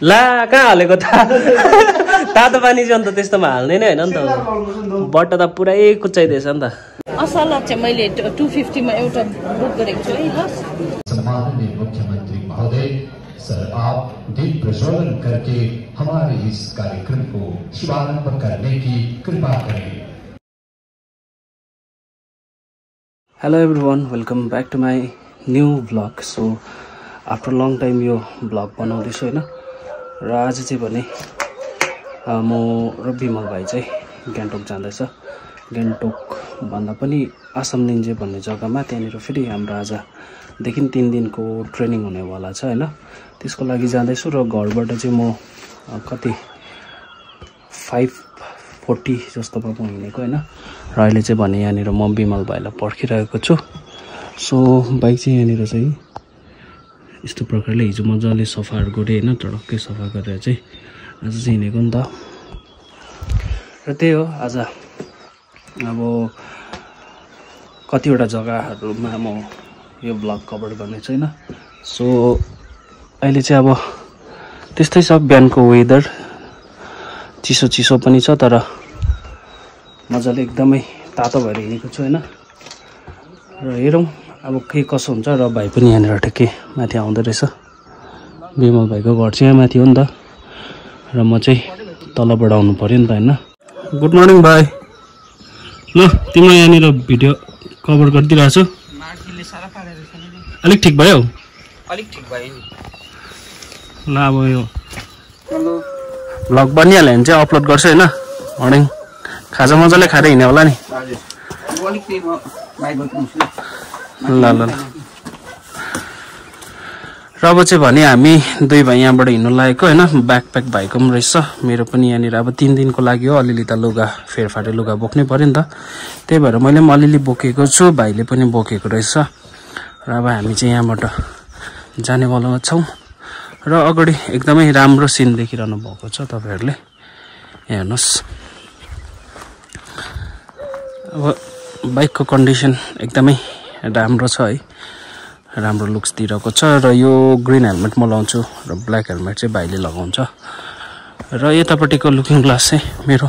ला कहाँ हालेको तातो पानी चाहिँ अन्त त्यस्तोमा हाल्दैन हैन नि त बट्टा त पुरै कुच्चाइदिएछ नि त असला चाहिँ मैले 250 मा एउटा बुक गरेको छु है बस सम्माननीय मुख्यमंत्री महोदय सर आप दीप प्रज्वलन करके हमारे इस कार्यक्रम को शुभारंभ करने की कृपा करें। Hello everyone welcome back to my new blog. So after long time यो ब्लग बनाउँदैछु हैन र आज चाहिँ भने म र बिमल भाइ चाहिँ गान्तोक जाँदैछ। गान्तोक भन्दा पनि आसाम निन्जे भन्ने जग्गामा त्यहाँनिर फेरि हाम्रो आजदेखि 3 दिनको ट्रेनिङ हुनेवाला छ हैन त्यसको लागि जाँदैछु र घरबाट चाहिँ म कति 5:40 जस्तोमा म हिँडेको हैन र अहिले चाहिँ भने यहाँनिर म बिमल भाइलाई पर्खिरहेको छु। सो बाइक चाहिँ यहाँनिर चाहिँ यस्तो प्रकारले हिजो मजाले सफाहरू गरेँ हैन टडक्कै सफा गरेर चाहिँ आज चाहिँ हिँडेको नि त र त्यही हो आज अब कतिवटा जग्गाहरूमा म यो ब्लग कभर गर्ने छैन। सो अहिले चाहिँ अब त्यस्तै छ बिहानको वेदर चिसो चिसो पनि छ तर मजाले एकदमै तातो भएर हिँडेको छु हैन र हेरौँ अब के कसो हुन्छ र भाइ पनि यहाँनिर ठिकै माथि आउँदै रहेछ। बिमल भाइको घर चाहिँ यहाँ माथि हो नि त र म चाहिँ तलबाट आउनु पर्यो नि त हैन। गुड मर्निङ भाइ। ल तिम्रो यहाँनिर भिडियो कभर गरिदिरहेछु। अलिक ठिक भयो अलिक ठिक भयो नि ल अब यो भ्लग बनिहाल्यो भने चाहिँ अपलोड गर्छु हैन। मर्निङ खाजा मजाले खाएर हिँड्यो होला नि। ल ल र अब चाहिँ भने हामी दुई भाइ यहाँबाट हिँड्नु लागेको हैन। ब्याकप्याक भाइको पनि रहेछ मेरो पनि यहाँनिर अब 3 दिनको लागि हो। अलिअलि त लुगा फेरफारे लुगा बोक्नै पर्यो नि त त्यही भएर मैले पनि अलिअलि बोकेको छु भाइले पनि बोकेको रहेछ र अब हामी चाहिँ यहाँबाट जानेवाला छौँ र अगाडि एकदमै राम्रो सिन देखिरहनु भएको छ तपाईहरुले हेर्नुस्। अब बाइकको कन्डिसन एकदमै राम्रो छ है राम्रो लुक्स दिइरहेको छ र यो ग्रीन हेलमेट म लाउँछु र ब्ल्याक हेलमेट चाहिँ भाइले लगाउँछ र यतापट्टिको लुकिङ ग्लास चाहिँ मेरो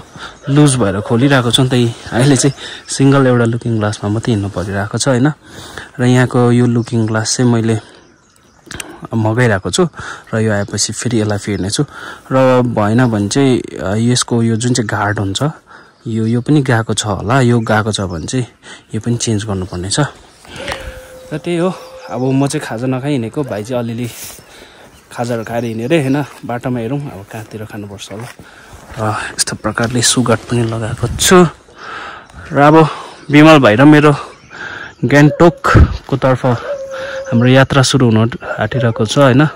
लुज भएर खोलिरहेको छु नि त अहिले चाहिँ सिंगल एउटा लुकिङ ग्लासमा मात्रै हिँड्नु परिरहेको छ हैन र यहाँको यो लुकिङ ग्लास चाहिँ मैले मगाइरहेको छु र यो आएपछि फेरि यसलाई फेर्नेछु र भएन भने चाहिँ यसको यो जुन चाहिँ गार्ड हुन्छ यो पनि गएको छ होला यो गएको छ भने चाहिँ यो पनि चेन्ज गर्नुपर्ने छ र त्यही हो। अब म चाहिँ खाजा नखाइ हिँडेको भाइ चाहिँ अलिअलि खाजाहरू खाएर हिँड्यो रे हैन बाटोमा हेरौँ अब कहाँतिर खानुपर्छ होला र यस्तो प्रकारले सुगाट पनि लगाएको छु र अब बिमल भाइ र मेरो गान्तोकको तर्फ हाम्रो यात्रा सुरु हुन आँटिरहेको छ हैन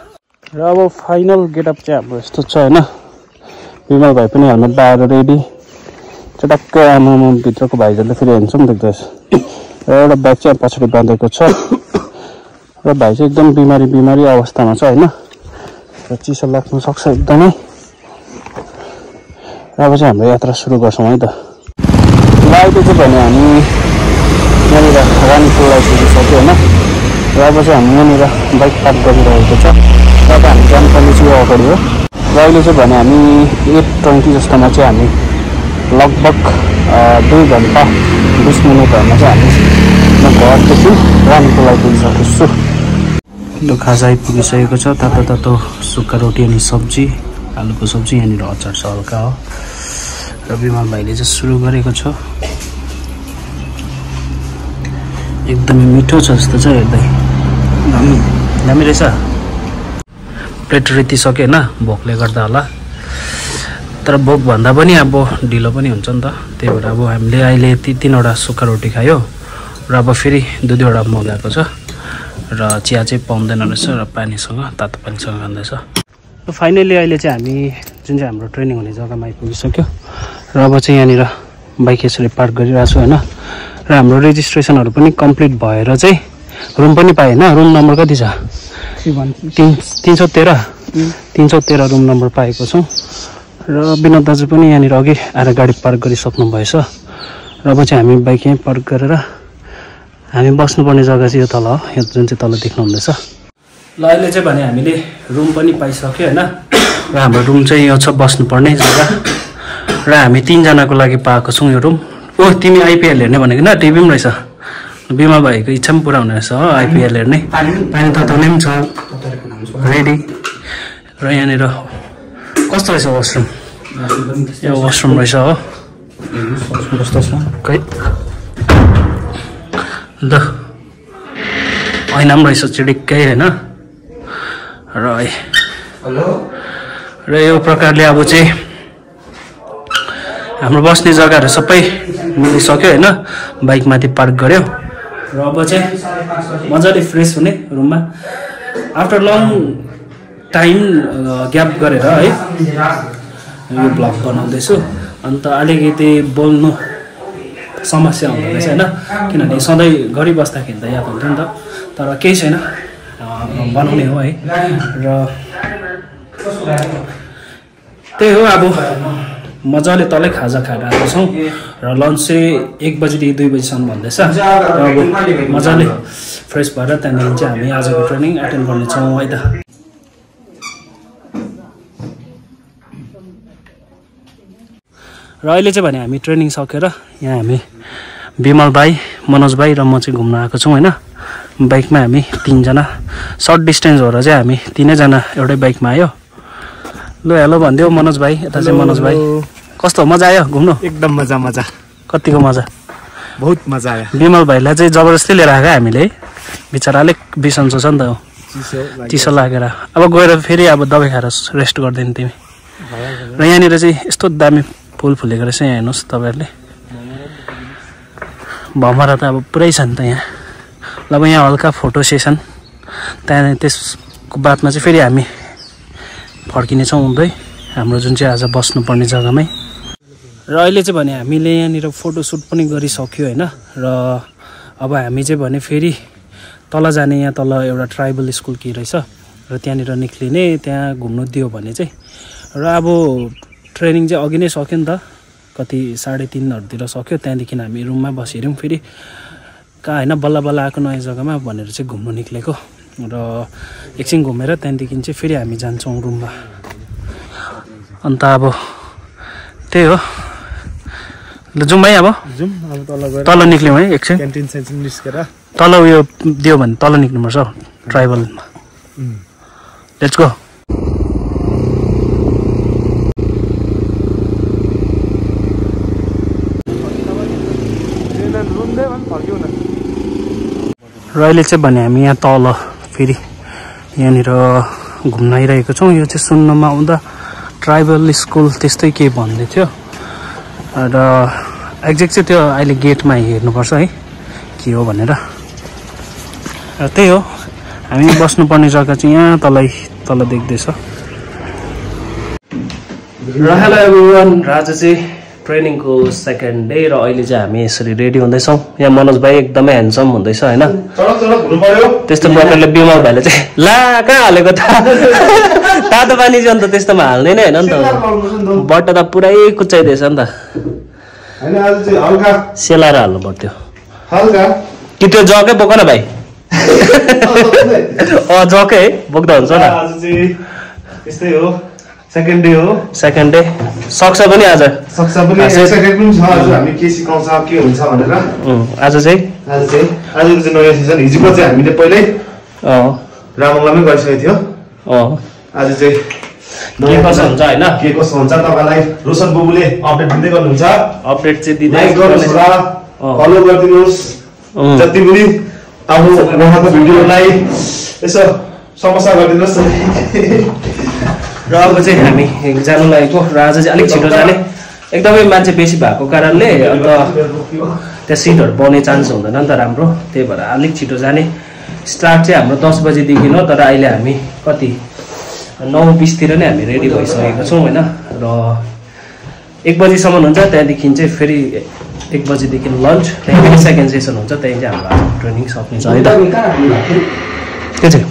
र अब फाइनल गेटअप चाहिँ हाम्रो यस्तो छ हैन। बिमल भाइ पनि हेलमेट लगाएर रेडी चटक्कै आमामा भित्रको भाइजहरूले फेरि हेर्छौँ देख्दैछ र एउटा ब्याग चाहिँ पछाडि बाँधेको छ र भाइ चाहिँ एकदम बिमारी अवस्थामा छ हैन र चिसो लाग्न सक्छ एकदमै। अब चाहिँ हाम्रो यात्रा सुरु गर्छौँ है त। ल अहिले चाहिँ भने हामी यहाँनिर रानीपुललाई पुगिसक्यो हैन र अब चाहिँ हामी यहाँनिर बाइक पार्क गरिरहेको छ र अब हामी जानुपर्ने चाहिँ यो अगाडि हो र अहिले चाहिँ भने हामी 8:20 जस्तोमा चाहिँ हामी लगभग 2 घन्टा 20 मिनटहरूमा चाहिँ हामी घरदेखि रानीपुललाई पुगिसकेको छु। ल खाजा आइपुगिसकेको छ तातो तातो सुक्खा रोटी अनि सब्जी आलुको सब्जी यहाँनिर अचार छ हल्का हो र बिमल भाइले चाहिँ सुरु गरेको छ एकदमै मिठो छ जस्तो छ हेर्दै दामी रहेछ। प्लेट रेतिसक्यो हैन भोकले गर्दा होला तर भोक भन्दा पनि अब ढिलो पनि हुन्छ नि त त्यही भएर अब हामीले अहिले 3वटा सुक्खा रोटी खायो र अब फेरि 2-2वटा मगाएको छ र चिया चाहिँ पाउँदैन रहेछ र पानीसँग तातो पानीसँग खाँदैछ। र फाइनली अहिले चाहिँ हामी जुन चाहिँ हाम्रो ट्रेनिङ हुने जग्गामा आइपुगिसक्यो र अब चाहिँ यहाँनिर बाइक यसरी पार्क गरिरहेको छु हैन र हाम्रो रेजिस्ट्रेसनहरू पनि कम्प्लिट भएर चाहिँ रुम पनि पाएँ हैन। रुम नम्बर कति छ 313 रुम नम्बर पाएको छौँ र विनोद दाजु पनि यहाँनिर अघि आएर गाडी पार्क गरिसक्नु भएछ र अब चाहिँ हामी बाइक यहीँ पार्क गरेर हामी बस्नुपर्ने जग्गा चाहिँ यो तल हो यो जुन चाहिँ तल देख्नु हुँदैछ। ल अहिले चाहिँ भने हामीले रुम पनि पाइसक्यो हैन र हाम्रो रुम चाहिँ यो छ बस्नुपर्ने जग्गा र हामी 3 जनाको लागि पाएको छौँ यो रुम। ओ तिमी आइपिएल हेर्ने भनेको न टिभी पनि रहेछ। बिमा भाइको इच्छा पनि पुरा हुने रहेछ हो आइपिएल हेर्ने। पानी तताउने पनि छ रेडी। र यहाँनिर कस्तो रहेछ वासरुम? यो वासरुम रहेछ हो कस्तो छ खै ल ऐना पनि रहेछ चिडिक्कै होइन। र यो प्रकारले अब चाहिँ हाम्रो बस्ने जग्गाहरू सबै मिलिसक्यो होइन। बाइकमाथि पार्क गऱ्यो र अब चाहिँ मजाले फ्रेस हुने रुममा आफ्टर लङ टाइम ग्याप गरेर है यो ब्लग बनाउँदैछु। अन्त अलिकति बोल्नु समस्या हुँदो रहेछ होइन, किनभने सधैँ गरिबस्दाखेरि त याद हुन्थ्यो नि त। तर केही छैन, बनाउने हो है। र त्यही हो, अब मजाले तलै खाजा खाएर आएको छौँ र लन्च चाहिँ 1 बजीदेखि 2 बजीसम्म भन्दैछ। र अब मजाले फ्रेस भएर त्यहाँदेखि चाहिँ हामी आजको ट्रेनिङ एटेन्ड गर्नेछौँ है त। र अहिले चाहिँ भने हामी ट्रेनिङ सकेर यहाँ हामी विमल भाइ, मनोज भाइ र म चाहिँ घुम्न आएको छौँ होइन। बाइकमा हामी 3 जना, सर्ट डिस्टेन्स भएर चाहिँ हामी 3 जना एउटै बाइकमा आयो। ल हेलो भनिदियो मनोज भाइ। यता चाहिँ मनोज भाइ। कस्तो मजा आयो घुम्नु? एकदम मजा मजा। कतिको मजा? बहुत मजा आयो। विमल भाइलाई चाहिँ जबरजस्ती लिएर आएको हामीले है, बिचरा अलिक बिसन्चो छ नि त, चिसो लागेर। अब गएर फेरि अब दबाई खाएर रेस्ट गरिदिनु तिमी। र यहाँनिर चाहिँ यस्तो दामी फुल फुलेको रहेछ यहाँ हेर्नुहोस् तपाईँहरूले। भमरा त अब पुरै छ नि त यहाँ। ल अब यहाँ हल्का फोटो सेसन, त्यहाँदेखि त्यसको बादमा चाहिँ फेरि हामी फर्किनेछौँ हुँदै हाम्रो जुन चाहिँ आज बस्नुपर्ने जग्गामै। र अहिले चाहिँ भने हामीले यहाँनिर फोटोसुट पनि गरिसक्यो होइन। र अब हामी चाहिँ भने फेरि तल जाने, यहाँ तल एउटा ट्राइबल स्कुल के रहेछ र त्यहाँनिर निक्लिने, त्यहाँ घुम्नु दियो भने चाहिँ। र अब ट्रेनिङ चाहिँ अघि नै सक्यो नि त, कति 3:30तिर सक्यो। त्यहाँदेखि हामी रुममा बसिरौँ फेरि कहाँ होइन, बल्ल बल्ल आएको नयाँ जग्गामा भनेर चाहिँ घुम्नु निक्लेको। र एकछिन घुमेर त्यहाँदेखि चाहिँ फेरि हामी जान्छौँ रुममा। अन्त अब त्यही हो, ल जाउँ भाइ। अब तल निक्ल्यौँ है एकछिन, क्यान्टिन सेन्टिन निस्केर तल उयो दियो भने तल निक्ल्नुपर्छ हौ ट्राइबलमा। Let's go. र अहिले चाहिँ भने हामी यहाँ तल फेरि यहाँनिर घुम्न आइरहेको छौँ। यो चाहिँ सुन्नमा आउँदा ट्राइबल स्कुल त्यस्तै केही भन्दै थियो। र एक्ज्याक्ट चाहिँ त्यो अहिले गेटमा हेर्नुपर्छ है के हो भनेर। र त्यही हो, हामी बस्नुपर्ने जग्गा चाहिँ यहाँ तल देख्दैछ। र हेलो एभ्रिवान, आज चाहिँ ट्रेनिङको सेकेन्ड डे र अहिले चाहिँ हामी यसरी रेडी हुँदैछौँ। यहाँ मनोज भाइ एकदमै ह्यान्डसम हुँदैछ होइन। त्यस्तो प्रकारले विमल भाइले चाहिँ ला कहाँ हालेको तातो पानी चाहिँ अन्त त्यस्तोमा हाल्दैन होइन नि त, बट्टा त पुरै कुच्चाइदिएछ नि त, सेलाएर हाल्नु पर्थ्यो कि त्यो जकै बोक न भाइ। जकै है बोक्दा हुन्छ न। त्यस्तै हो, सेकेन्ड डे हो। सेकेन्ड डे सक्छ पनि आज, सक्छ पनि सेकेन्ड पनि छ। आज हामी के सिकाउँछ के हुन्छ भनेर आज चाहिँ आजको चाहिँ नयाँ सिजन। हिजोको चाहिँ हामीले पहिल्यै रामङलामै गरिसकेको थियो। आज चाहिँ के कसो हुन्छ होइन, के कसो हुन्छ तपाईँलाई रोशन बाबुले अपडेट दिँदै गर्नुहुन्छ। अपडेट चाहिँ दिँदै लाइक गर्नुहोस् होला, फलो गरिदिनुहोस्। जति पनि अब उहाँको भिडियोलाई यसो समस्या गरिदिनुहोस्। र अब चाहिँ हामी जानु लागेको र आज चाहिँ अलिक छिटो जाने, एकदमै मान्छे बेसी भएको कारणले अन्त त्यहाँ सिटहरू पाउने चान्स हुँदैन नि त राम्रो, त्यही भएर अलिक छिटो जाने। स्टार्ट चाहिँ हाम्रो 10 बजीदेखि हो, तर अहिले हामी कति 9:20तिर नै हामी रेडी भइसकेको छौँ होइन। र 1 बजीसम्म हुन्छ, त्यहाँदेखि चाहिँ फेरि 1 बजीदेखि लन्च, त्यहाँदेखि सेकेन्ड सेसन हुन्छ, त्यहाँदेखि चाहिँ हाम्रो ट्रेनिङ सकिन्छ है त। के चाहिँ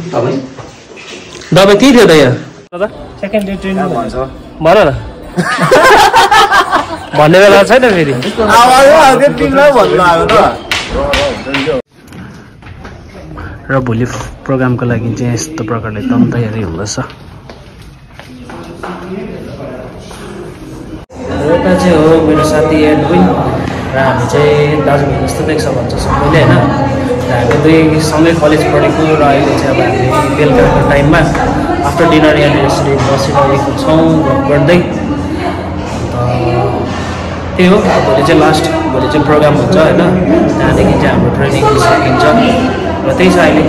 दबाई के थियो त यहाँ सेकेन्ड डे ट्रेनिङ भन्छ भन न, भन्ने बेला छैन फेरि। र भोलि प्रोग्रामको लागि चाहिँ यस्तो प्रकारले एकदम तयारी हुँदैछ। एउटा चाहिँ हो मेरो साथी एडविन र हामी चाहिँ दाजुभाइ जस्तो देख्छ भन्छ सबैले होइन। र हामी दुई सँगै कलेज पढेको र अहिले चाहिँ अब हामी बेलुकाको टाइममा आफ्टर डिनर यहाँनिर यसरी बसिरहेको छौँ गफ गर्दै। त्यही हो, भोलि चाहिँ लास्ट, भोलि चाहिँ प्रोग्राम हुन्छ होइन, त्यहाँदेखि चाहिँ हाम्रो ट्रेनिङ सकिन्छ र त्यही छ अहिले।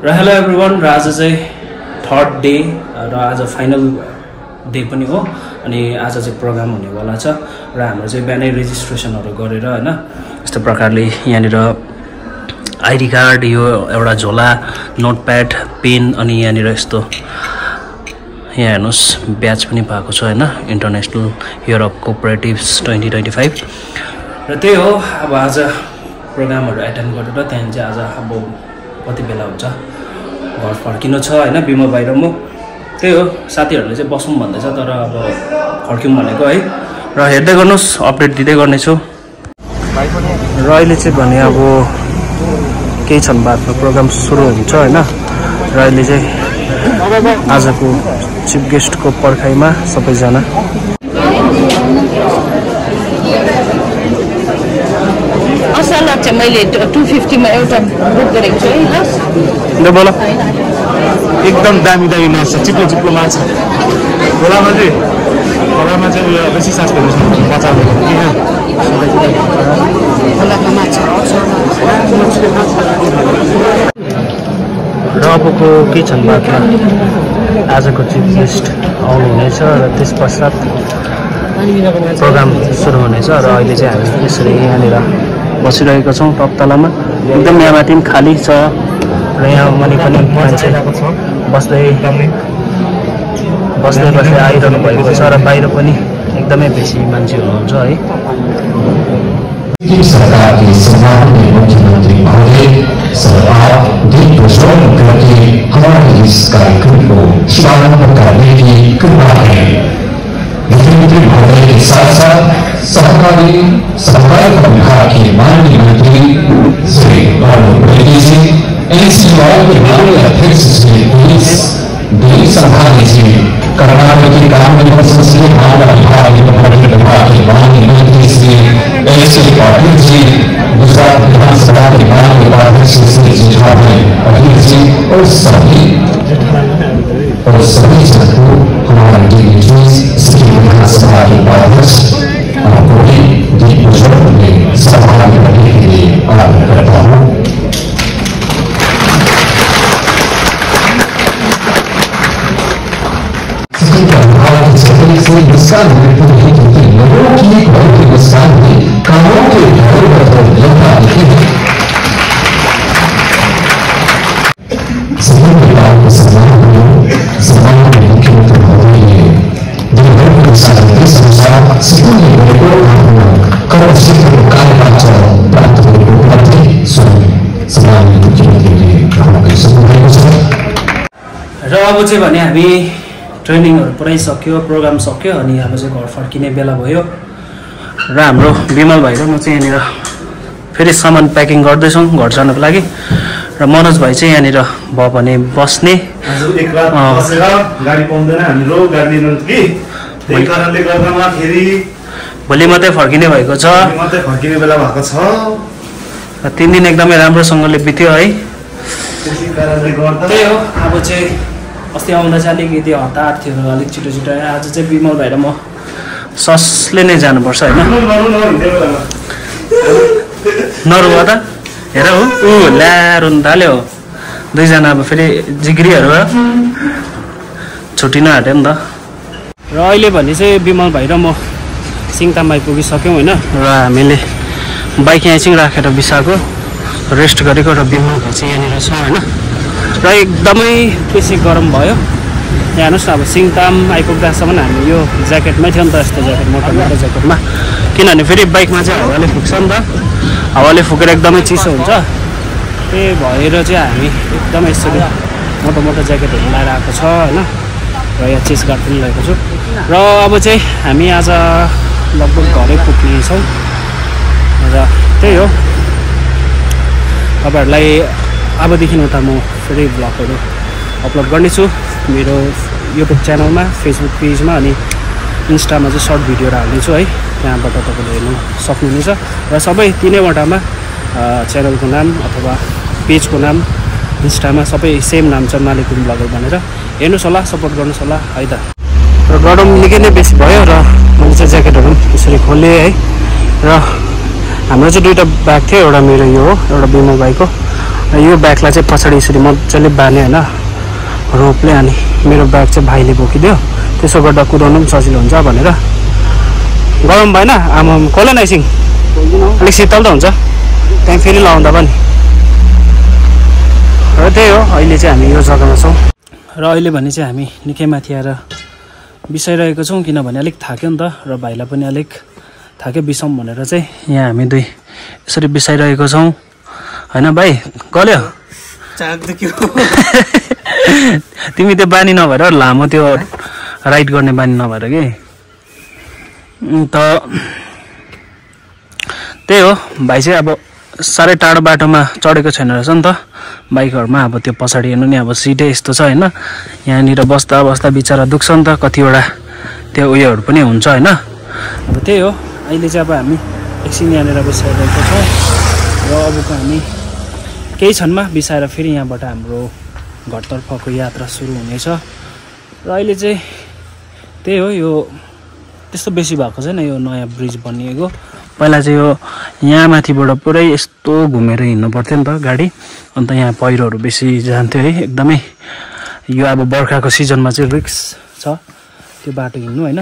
र हेलो एभ्रिवान, र आज चाहिँ थर्ड डे र आज फाइनल डे पनि हो अनि आज चाहिँ प्रोग्राम हुनेवाला छ र हाम्रो चाहिँ बिहानै रेजिस्ट्रेसनहरू गरेर होइन यस्तो प्रकारले यहाँनिर आइडी कार्ड, यो एउटा झोला, नोटप्याड, पेन अनि यहाँनिर यस्तो यहाँ हेर्नुहोस् ब्याच पनि पाएको छ होइन, इन्टरनेसनल इयर अफ कोअपरेटिभ्स 2025। र त्यही हो, अब आज प्रोग्रामहरू एटेन्ड गरेर त्यहाँदेखि चाहिँ आज अब कति बेला हुन्छ घर फर्किनु छ होइन, बिमल भाइ र म। त्यही हो, साथीहरूले चाहिँ बसौँ भन्दैछ तर अब फर्क्यौँ भनेको है। र हेर्दै गर्नुहोस्, अपडेट दिँदै गर्नेछु। र अहिले चाहिँ भने अब केही क्षण बादमा प्रोग्राम सुरु हुन्छ होइन। र अहिले चाहिँ आजको चिफ गेस्टको पर्खाइमा सबैजना असला चाहिँ मैले 250 मा एउटा बुक गरेको छु है। बोला एकदम दामी दामी माछा, चिप्लो चिप्लो माछा। खोलामा चाहिँ उयो बेसी सास पर्छ बचाउने र अबको केही क्षण बादमा आजको चिफ गेस्ट आउनुहुनेछ र त्यस पश्चात प्रोग्राम सुरु हुनेछ। र अहिले चाहिँ हामी यसरी यहाँनिर बसिरहेका छौँ टपतलामा, एकदम यहाँ माथि पनि खाली छ र यहाँ मुनि पनि मान्छे बस्दै आइरहनु भएको छ र बाहिर पनि एकदमै बेसी मान्छे हुनुहुन्छ है। सरकार के सम्माननीय मुख्यमंत्री महोदय सर आप दीप प्रज्वलन करके हमारे इस कार्यक्रम को शुभारंभ करने की कृपा करें। मुख्यमंत्री महोदय के साथ साथ सहकारिता विभाग के माननीय मंत्री श्री अरुण रेड्डी जी, NCOI के माननीय अध्यक्ष श्री दिलीप संघानी जी, कर्नाटक के कानून संसदीय मामला विभाग के माननीय मंत्री श्री LC पाटिल जी, गुजरात विधानसभा के माननीय उपाध्यक्ष श्री जेठाभाई अहिर जी और सभी जन को हमारे सिक्किम विधानसभा के उपाध्यक्ष दीप प्रज्वलन में सहभागी बनने के लिए आग्रह करता हूँ। से मुस्कान लोगों की घर की मुस्कान में कामों के घर पर लौटा देते हैं। मुख्यमंत्री महोदय ने कर क्षेत्र कार्यबाट प्राप्त गरेको उपलब्धि सम्माननीय मुख्यमन्त्रीले ग्रहण गरिसक्नु भएको छ। र अब चाहिँ भने हामी ट्रेनिङहरू पुरै सक्यो, प्रोग्राम सक्यो अनि अब चाहिँ घर फर्किने बेला भयो र हाम्रो बिमल भाइ र म चाहिँ यहाँनिर फेरि सामान प्याकिङ गर्दैछौँ घर जानको लागि। र मनोज भाइ चाहिँ यहाँनिर भयो भने बस्ने, एक रात बसेर गाडी पाउँदैन हाम्रो गाडी लिनु कि त्यही कारणले गर्दामा फेरि भोलि मात्रै फर्किने भएको छ, फर्किने बेला भएको छ। र 3 दिन एकदमै राम्रोसँगले बित्यो है। त्यसै कारणले गर्दा त्यही हो, अब चाहिँ अस्ति आउँदा चाहिँ अलिकति हतार थियो, अलिक छिटो छिटो आयो। आज चाहिँ बिमल भाइ र म ससले नै जानुपर्छ होइन। नरुवा त हेर हो, ल्या रुन थाल्यो दुईजना। अब फेरि जिग्रीहरू छुट्टिन आँट्यो नि त। र अहिले भने चाहिँ बिमल भाइ र म सिङताम आइपुगिसक्यौँ होइन। र हामीले बाइक यहाँ चाहिँ राखेर बिसाएको, रेस्ट गरेको। र बिमल भाइ चाहिँ यहाँनिर छ होइन। र एकदमै बेसी गरम भयो। यहाँ हेर्नुहोस् न, अब सिङताम आइपुग्दासम्म हामी यो ज्याकेटमै थियो नि त, यस्तो ज्याकेट मोटो मोटो ज्याकेटमा, किनभने फेरि बाइकमा चाहिँ हावाले फुक्छ नि त, हावाले फुकेर एकदमै चिसो हुन्छ। त्यही भएर चाहिँ हामी एकदमै यसरी मोटो मोटो ज्याकेटहरू लगाएर आएको छ होइन। र यहाँ चेस्ट गार्ड पनि लगेको छु। र अब चाहिँ हामी आज लगभग घरै पुग्नेछौँ। र त्यही हो, तपाईँहरूलाई अबदेखि उता म फेरि भ्लगहरू अपलोड गर्नेछु मेरो युट्युब च्यानलमा, फेसबुक पेजमा अनि इन्स्टामा चाहिँ सर्ट भिडियोहरू हाल्नेछु है। त्यहाँबाट तपाईँले हेर्नु सक्नुहुनेछ र सबै तिनैवटामा च्यानलको नाम अथवा पेजको नाम इन्स्टामा सबै सेम नाम छ, मालिकुम ब्लगर भनेर। हेर्नुहोस् होला, सपोर्ट गर्नुहोस् होला है त। र गरम निकै नै बेसी भयो र मैले चाहिँ ज्याकेटहरू पनि यसरी खोलेँ है। र हाम्रो चाहिँ दुईवटा ब्याग थियो, एउटा मेरो यो हो, एउटा बिमल भाइको। र यो ब्यागलाई चाहिँ पछाडि यसरी मजाले बाँधेँ होइन रोपले, अनि मेरो ब्याग चाहिँ भाइले बोकिदियो। त्यसो गर्दा कुदाउनु पनि सजिलो हुन्छ भनेर। गरम भएन आमा खोले न एकछिन, अलिक शीतल त हुन्छ त्यहाँ फेरि लाउँदा पनि। र त्यही हो, अहिले चाहिँ हामी यो जग्गामा छौँ र अहिले भने चाहिँ हामी निकै माथि आएर बिसाइरहेको छौँ, किनभने अलिक थाक्यो नि त र भाइलाई पनि अलिक थाक्यो बिसाउँ भनेर चाहिँ यहाँ हामी दुई यसरी बिसाइरहेको छौँ होइन भाइ। गल्यो तिमी त्यो बानी नभएर लामो त्यो राइड गर्ने बानी नभएर कि त त्यही हो। भाइ चाहिँ अब साह्रै टाढो बाटोमा चढेको छैन रहेछ नि त बाइकहरूमा। अब त्यो पछाडि हेर्नु नि, अब सिटै यस्तो छ होइन, यहाँनिर बस्दा बस्दा बिचरा दुख्छ नि त, कतिवटा त्यो उयोहरू पनि हुन्छ होइन। अब त्यही हो, अहिले चाहिँ अब हामी एकछिन यहाँनिर बिसाइरहेको छौँ र अबको हामी केही क्षणमा बिसाएर फेरि यहाँबाट हाम्रो घरतर्फको यात्रा सुरु हुनेछ। र अहिले चाहिँ त्यही हो, यो त्यस्तो बेसी भएको छैन, यो नयाँ ब्रिज बनिएको। पहिला चाहिँ यो यहाँ माथिबाट पुरै यस्तो घुमेर हिँड्नु पर्थ्यो नि त गाडी, अन्त यहाँ पहिरोहरू बेसी जान्थ्यो है एकदमै। यो अब बर्खाको सिजनमा चाहिँ रिक्स छ त्यो बाटो हिँड्नु होइन।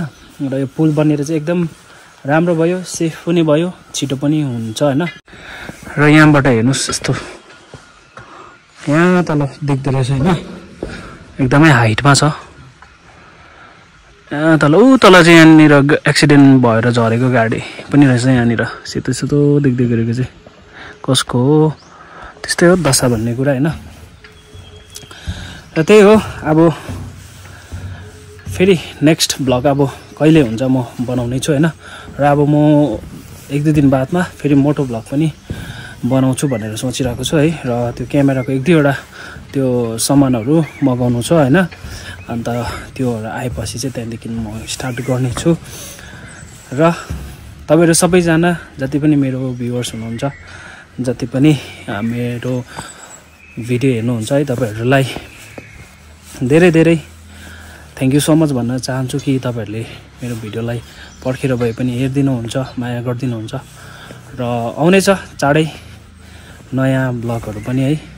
र यो पुल बनेर चाहिँ एकदम राम्रो भयो, सेफ पनि भयो, छिटो पनि हुन्छ होइन। र यहाँबाट हेर्नुहोस् यस्तो यहाँ तल देख्दो रहेछ होइन, एकदमै हाइटमा छ तल। तल चाहिँ यहाँनिर एक्सिडेन्ट भएर झरेको गाडी पनि रहेछ यहाँनिर, सेतो सेतो देख्दै गरेको चाहिँ कसको हो, त्यस्तै हो दशा भन्ने कुरा होइन। र त्यही हो, अब फेरि नेक्स्ट भ्लग अब कहिले हुन्छ म बनाउने छु होइन। र अब म 1-2 दिन बादमा फेरि मोटो भ्लग पनि बनाउँछु भनेर सोचिरहेको छु है। र त्यो क्यामेराको 1-2वटा त्यो सामानहरू मगाउनु छ होइन, अन्त त्योहरू आएपछि चाहिँ त्यहाँदेखि म स्टार्ट गर्नेछु। र तपाईँहरू सबैजना जति पनि मेरो भ्युवर्स हुनुहुन्छ, जति पनि मेरो भिडियो हेर्नुहुन्छ है, तपाईँहरूलाई धेरै धेरै थ्याङ्क यू सो मच भन्न चाहन्छु कि तपाईँहरूले मेरो भिडियोलाई पर्खेर भए पनि हेरिदिनुहुन्छ, माया गरिदिनुहुन्छ। र आउनेछ चाँडै नयाँ ब्लगहरू पनि है।